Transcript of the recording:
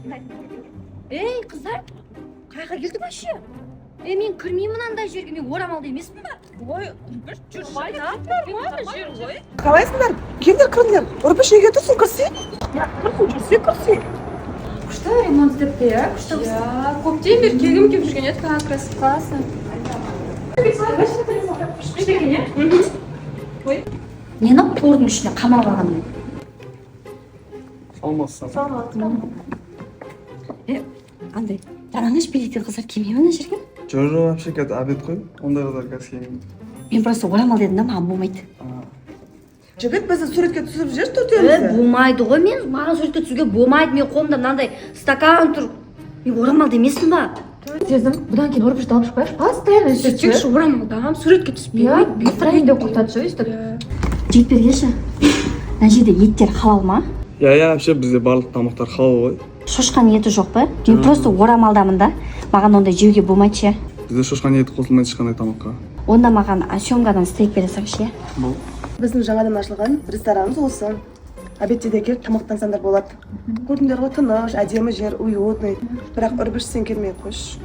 Ей, қыздар, қаяққа келдік вообще? Е, мен кірмеймін андай жерге, мен орамалды емеспін ба? Ой, бір жүрші, нормально жер ғой. Қалайсыңдар? Келіңдер, кіріңдер. Үрпіш, неге тұрсың? Кірсе, тұрсың, жүрсе, кірсе. Күшті ремонт істепті, иә, күшті. Иә, көптен бері келгім келіп жүрген еді, как раз классно. Күшті екен, иә? Нені тордың ішіне қамап алған? Салмассың. Е, андай жалаңаш билейтін қыздар келмей ме ана жерге? Жоқ, вообще қазір обед қой, ондай қыздар қазір келмейді. Мен просто орамал дедім да, маған болмайды. Жігіт, бізді суретке түсіріп жіберші Е, төртеумізді. болмайды ғой, мен, маған суретке түсуге болмайды, мен қолымда мынандай стакан тұр, мен орамалды емеспін ба? Сезім, бұдан кейін Үрпішті алып шықпайықшы, постоянно Сөйтсекші, орамалдамын, суретке түспей. Иә, настроение құртады ше өйстіп. Жігіт, бергеші, мына жерде еттер халал ма? Иә, вообще бізде барлық тамақтар халал ғой. Шошқаның еті жоқ па? Мен просто орамалдамын да, маған ондай жеуге болмайды ше. Бізде шошқаның еті қосылмайды ешқандай тамаққа. Онда маған семгадан стейк бере салыңызшы, иә. Бұл. Біздің жаңадан ашылған ресторанымыз осы. Обедте де келіп тамақтансаңдар болады. Көрдіңдер ғой, тыныш, әдемі жер, уютный. Бірақ, Үрбіш, сен келмей ақ қойшы.